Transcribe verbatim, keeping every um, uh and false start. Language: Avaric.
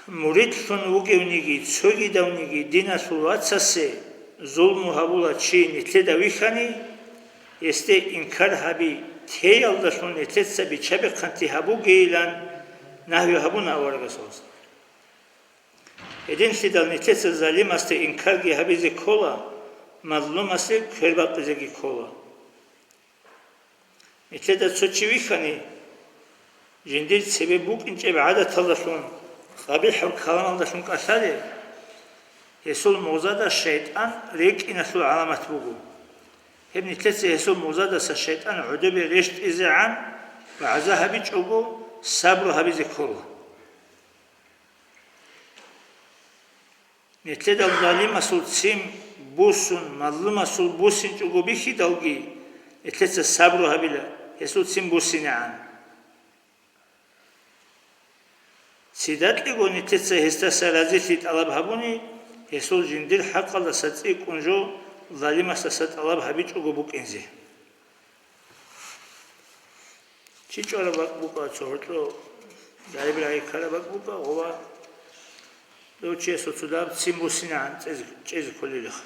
Муридлъун вугевниги цогидавниги диналъул вацасе зулму гьабула чи нилъеда вихьани, гьесде инкар гьаби теялдалъун нилъеца бича-бихъанти гьабугейилан нагьви гьабуна аварагасул. Гьединлъидал нилъеца залимасде инкарги гьабизе ккола, мазлумасде квербакъизеги ккола. Нилъеда цо чи вихьани, жиндир цебе букӀинчӀеб гӀадаталдалъун, къабихӀаб каламалдалъун кӀалъалеб, гьесул мурзада шайтӀан рекӀиналъул гӀаламат буго. Гьеб нилъеца гьесул мурзадаса шайтӀан гӀодобе рещтӀизегӀан вагӀза гьабичӀого, сабру гьабизе ккола. Нилъеда залимасул ццин буссун, мазлумасул буссинчӀого бихьидалги, нилъеца сабру гьабила, гьесул ццин буссинегӀан. Цидакьего нилъеца гьесдаса разилъи тӀалаб гьабуни, гьесул жиндир хӀакъалдаса цӀикӀкӀун жо залимасдаса тӀалаб гьабичӀого букӀинзе. Чи чӀвараб бакӀ букӀа, цо гьоркьо рагӀи-рагӀи ккараб бакӀ букӀа, гъова дов чиясул цо даб ццин буссинегӀан цӀезе, чӀезе кколилаха.